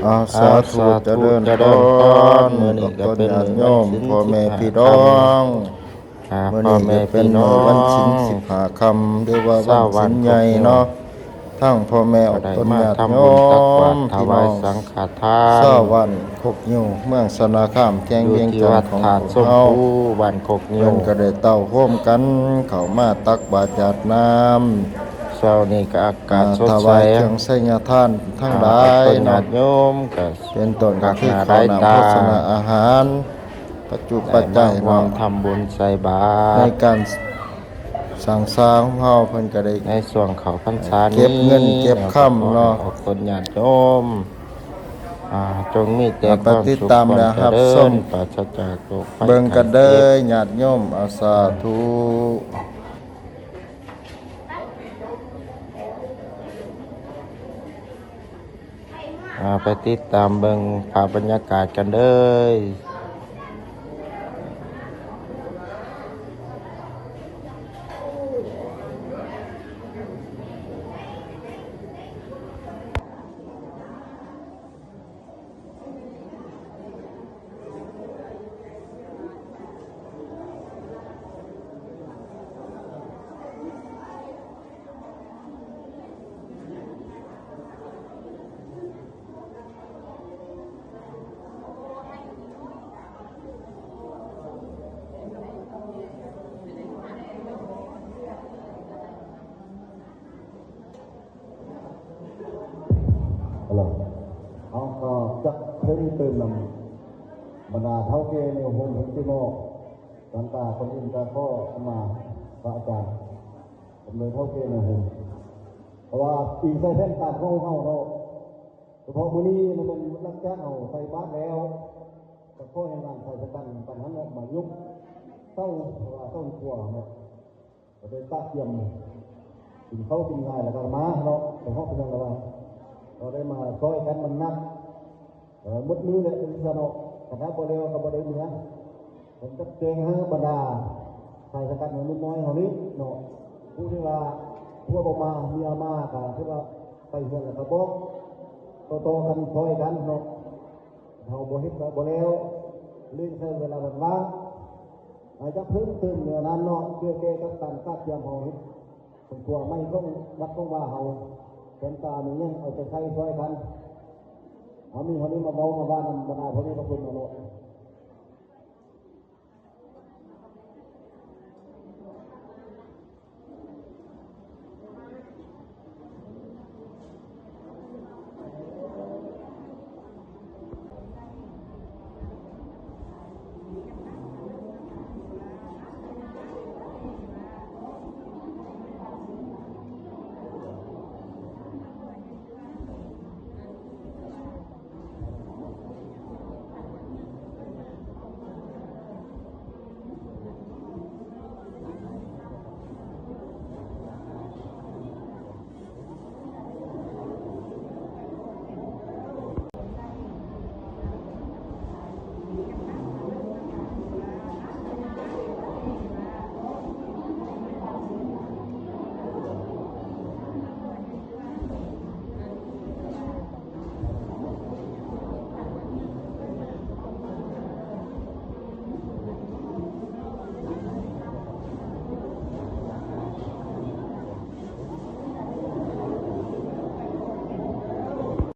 ອາ ສາທຸ ສາທຸ ຈະເລີນພອນ ຈະເລີນພອນ ມື້ນີ້ກໍເປັນມື້ວັນສິນສິບຫ້າຄ່ຳ ອາ ພໍ່ແມ່ພີ່ນ້ອງ ອາ ມື້ນີ້ກໍເປັນມື້ວັນສິນສິບຫ້າຄ່ຳ ຫຼືວ່າວັນສິນໃຫຍ່ເນາະ ທັງພໍ່ແມ່ອອກຕົນຍາດໂຍມ ພີ່ນ້ອງຊາວບ້ານຄົກງິ້ວ ເມືອງຊະນະຄາມ ແຂວງວຽງຈັນຂອງພວກເຮົາ ບ້ານຄົກງິ້ວ ເພິ່ນກໍໄດ້ເຕົ້າໂຮມກັນເຂົ້າມາຕັກບາດຢາດນ້ຳ ເຊົ້ານີ້ກໍອາກາດສົດໃສ ຖວາຍເຄື່ອງໄຊຍະທານທັງຫຼາຍເນາະ ຍາດໂຍມກໍ ເປັນຕົ້ນກໍຄືເຂົ້ານ້ຳໂພຊະນາອາຫານ ປັດຈຸປັດໄຈເນາະ ໄດ້ມາຮ່ວມທຳບຸນໃສ່ບາດ ໃນການສ້າງສາຂອງເຮົາ ເພິ່ນກໍໄດ້ໃນຊ່ວງເຂົ້າພັນສານີ້ ເກັບເງິນເກັບຄຳເນາະ ອອກຕົນຍາດໂຍມ ອາ ຈົ່ງມີແຕ່ຄວາມສຸກຄວາມຈະເລີນ ປາສະຈາກໂລກໄພໄຂ້ເຈັບ ເບິ່ງກັນເດີຍາດໂຍມ ອາ ສາທຸ. ອາ ໄປຕິດຕາມເບິ່ງພາບບັນຍາກາດກັນເດີ. ເຮົາກໍຈັກເພີ່ມເຕີມນຳບັນດາເຖົ້າແກ່ແນວໂຮມເພິ່ນຕິເນາະ ຫຼັງຈາກກ່ອນອື່ນກໍຂໍຂະມາພະອາຈານ ເປັນເຖົ້າແກ່ແນວໂຮມ ເພາະວ່າອີງໃສ່ແຜນການຂອງເຮົາເນາະ ສະເພາະມື້ນີ້ນະ ແມ່ນຫຼັງຈາກເຮົາໃສ່ບາດແລ້ວ ກໍຂໍໃຫ້ນາງໄຊສະກັນ ປັນຫັ້ນອອກມາຍົກເຕົາ ເພາະວ່າເຕົາຄົວເນາະ ກໍໄດ້ຕະກຽມກິນເຂົ້າກິນງາ ແລ້ວກໍມາເນາະ ໄປຮອດເພິ່ນແລ້ວວ່າ ກໍໄດ້ມາຊ່ອຍກັນ ມັນໜັກ ເອີ ໝົດມື້ແຫຼະ ເປັນຊັ້ນເນາະ ຄັນຖ້າບໍ່ແລ້ວກໍບໍ່ໄດ້ເມືອ ເພິ່ນຈັດແຈງໃຫ້ບັນດາຊາຍຊະກັດໜຸ່ມນ້ອຍເຮົານີ້ເນາະ ຜູ້ທີ່ວ່າຜົວບໍ່ມາ ເມຍມາ ກໍຄືວ່າໄປເຮືອນແລ້ວກໍບອກ ຕໍ່ໆກັນ ຊ່ອຍກັນເນາະ ເຮົາບໍ່ເຮັດກໍບໍ່ແລ້ວ ເລັ່ງໃຊ້ເວລາວັນວ່າງ ອາດຈະເພີ່ມເຕີມແນວນັ້ນເນາະ ກ່ຽວແກ່ກັບການຕະກຽມເຮົາເຮັດ ເປັນຄົວໃໝ່ຂອງວັດຂອງວາເຮົາ ແທນການຫຍັງ ເອົາໃຈໃສ່ຊ່ອຍກັນ ເຮົາມີ ເຮົາມີມາເວົ້າມາວ່ານຳບັນດາພໍ່ແມ່ພະຄຸນເນາະ.